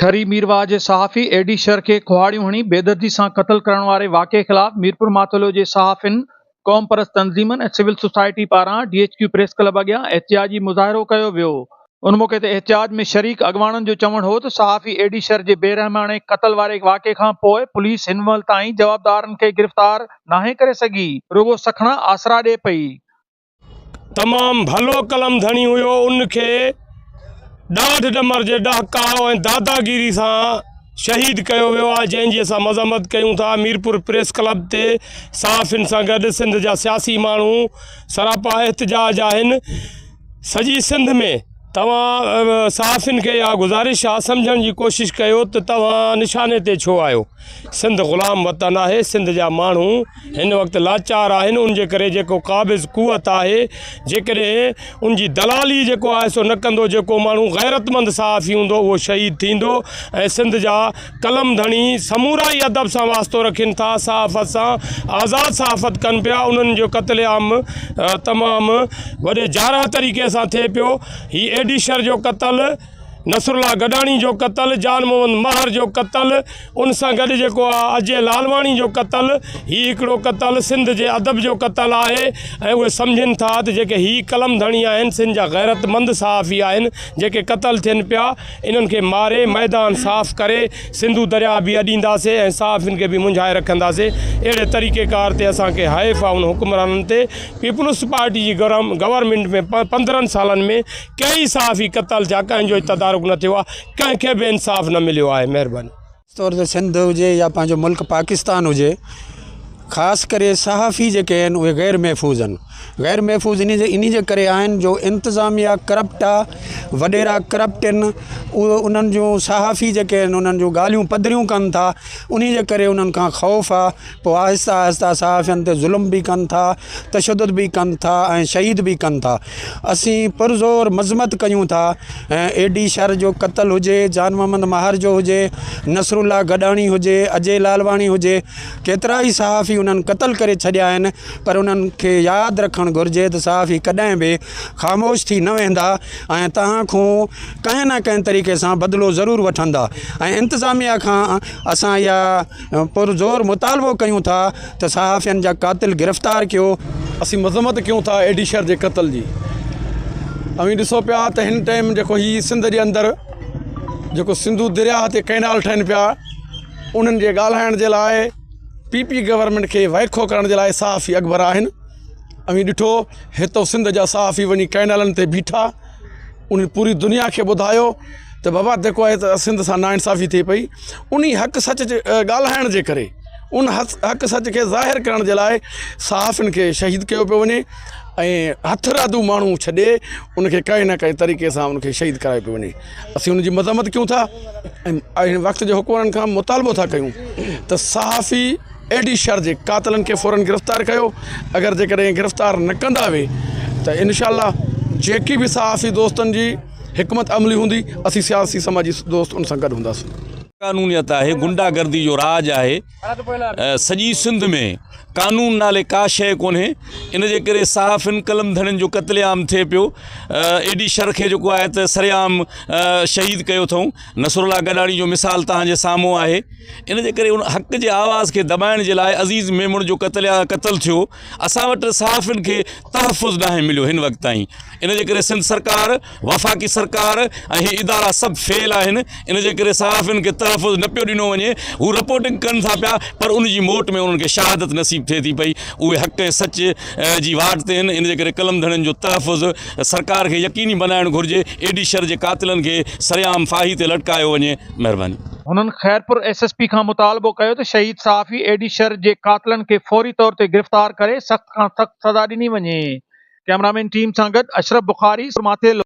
ٺري ميرواهه جي صحافي اي ڊي شر کي ڪهاڙيون هڻي بيدردي سان قتل ڪرڻ واري واقعي خلاف ميرپورماٿيلو جي صحافين، قومپرست تنظيمن ۽ سول سوسائٽي پاران D H Q press club اڳيان احتجاجي مظاهرو ڪيو ويو. ان موقعي تي احتجاج ۾ شريڪ اڳواڻن جو چوڻ هو ته صحافي اي ڊي شر جي بيرحماڻي قتل واري واقعي کان پوء پوليس هن مهل تائين جوابدارن کي گرفتار ناهي ڪري سگهي، رڳو سکڻا آسرا ڏئي پئي. تمام ڀلو قلم ڌڻي هيو ان کي ڏاڍ ڏمر جي ڏهڪاء ۽ داداگيري سان شهيد ڪيو ويو آهي جنهن جي اسان مذمت ڪيون ٿا ميرپور پريس ڪلب تي صحافين سان گڏ سنڌ جا سياسي ماڻهو سراپا احتجاج آهن سڄي سنڌ ۾ توهان صحافين کي اها گذارش آهي سمجهڻ جي ڪوشش ڪيو ته توهان نشاني تي ڇو آهيو سنڌ غلام وطن آهي سنڌ جا ماڻهو هن وقت لاچار آهن ان جي ڪري جيڪو قابض قوت آهي جيڪڏهن ان جي دلالي جيڪو آهي سو نه ڪندو جيڪو ماڻهو غيرتمند صحافي هوندو اهو شهيد ٿيندو ۽ سنڌ جا قلم ڌڻي سمورا ئي ادب سان واسطو رکين ٿا، صحافت سان آزاد صحافت ڪن پيا، انهن جو قتل عام تمام وڏي جارح طريقي سان ٿئي پيو، هي اي ڊي شر جو قتل، نصرالله گڏاڻي جو قتل، جان محمد مهر جو قتل، ان سان گڏ جيڪو آ اجي لالواڻي جو قتل، هي هڪڙو قتل سنڌ جي ادب جو قتل آهي ۽ اهي سمجهن ٿا ته جيڪي هي قلم ڌڻي آهن سنڌ جا غيرتمند صحافي آهن جيڪي قتل ٿين پيا انهن کي ماري ميدان صاف ڪري سنڌو درياء به اڏينداسي ۽ صحافين کي به منجهائي رکنداسي اهڙي طريقي ڪار تي اسان کي حيف آ ان حڪمرانن تي پيپلز پارٽي جي گورنمينٽ ۾ 15 سالن ۾ ڪيئي صحافي قتل ٿيا ڪنهن جو تدارڪ نه ٿيو آ ڪنهن کي به انصاف نه مليو آهي مهرباني. طور تي سنڌ هجي يا پنهنجو ملڪ پاڪستان هجي خاص ڪري صحافي جيڪي آهن اهي غير محفوظ آهن غير محفوظ انهي جي انهي جي ڪري آهن جو انتظاميا ڪرپٽ آهي وڏيرا ڪرپٽ آهن اهي انهن جون صحافي جيڪي آهن انهن جون ڳالهيون پڌريون ڪن ٿا انهي جي ڪري انهن کان خوف آهي پوء آهستي آهستي صحافين تي ظلم به ڪن ٿا تشدد به ڪن ٿا ۽ شهيد به ڪن ٿا اسين پرزور مذمت ڪيون ٿا ۽ اي ڊي شر جو قتل هجي، جان محمد مهر جو هجي، نصرالله گڏاڻي هجي، اجي لالواڻي هجي، ڪيترائي صحافي انهن قتل ڪري ڇڏيا آهن پر انهن کي ياد رکڻ گهرجي ته صحافي ڪڏهن به خاموش ٿي نه ويهندا ۽ توهان کون ڪنهن نه ڪنهن طريقي سان بدلو ضرور وٺندا ۽ انتظاميا کان اسان اها پرزور مطالبو ڪيون ٿا ته صحافين جا قاتل گرفتار ڪيو. اسين مذمت ڪيون ٿا اي ڊي شر جي قتل جي. اوهين ڏسو پيا ته هن ٽائيم جيڪو هي سنڌ جي اندر جيڪو سنڌو درياهه تي ڪئنال ٺهن پيا انهن جي ڳالهائڻ جي لاء پي پي گورنمينٽ کي وائکو ڪرڻ جي لاء صحافي اڳڀرا آهن. اوهين ڏٺو هتو سنڌ جا صحافي وڃي ڪئنالن تي بيٺا انهن پوري دنيا کي ٻڌايو ته بابا جيڪو آهي ته سنڌ سان ناانصافي ٿئي پئي انهي حق سچ جي ڳالهائڻ جي ڪري ان حق سچ کي ظاهر ڪرڻ جي لاء صحافين کي شهيد ڪيو پيو وڃي ۽ هٿرادو ماڻهو ڇڏي ان کي ڪنهن نه ڪنهن طريقي سان ان کي شهيد ڪرايو پيو وڃي اسين ان جي مذمت ڪيون ٿا ۽ هن وقت جي حڪمرانن کان مطالبو ٿا ڪيون ته صحافي اي ڊي شر جي قاتلن کي فورن گرفتار ڪيو اگر جيڪڏهن گرفتار نه ڪندا وي ته انشاء الله جيڪي به صحافي دوستن جي حڪمت عملي هوندي اسين سياسي سماجي دوست ان سان گڏ هونداسين. قانونيت آهي گنڊا گردي جو راڄ آهي سڄي سنڌ ۾ قانون نالي ڪا شيء ڪونهي ان جي ڪري صحافين قلم ڌڻين جو قتل عام ٿئي پيو اي ڊي شر کي جيڪو آهي ته سرعام شهيد ڪيو اٿئون نصرالله گڏاڻي جو مثال توهان جي سامهون آهي ان جي ڪري ان حق جي آواز کي دٻائڻ جي لاء عزيز ميمڻ جو قتل قتل ٿيو اسان وٽ صحافين کي تحفظ ناهي مليو هن وقت تائين ان جي ڪري سنڌ سرڪار وفاقي سرڪار ۽ هي ادارا سڀ فيل آهن ان جي ڪري صحافين کي تحفظ نه پيو ڏنو وڃي هو رپورٽنگ ڪن ٿا پيا پر ان جي موٽ ۾ انهن کي شهادت نصيب ٿئي ٿي پئي اهي حق ۽ سچ جي واٽ تي آهن ان جي ڪري قلم ڌڻين جو تحفظ سرڪار کي يقيني بنائڻ گهرجي اي ڊي شر جي قاتلن کي سرعام ڦاهي تي لٽڪايو وڃي مهرباني. هنن خيرپور ايس ايس پي کان مطالبو ڪيو ته شهيد صحافي اي ڊي شر جي قاتلن کي فوري طور تي گرفتار ڪري سخت کان سخت سزا ڏني وڃي. ڪئميرامين ٽيم سان گڏ اشرف بخاري، ماٿيلو.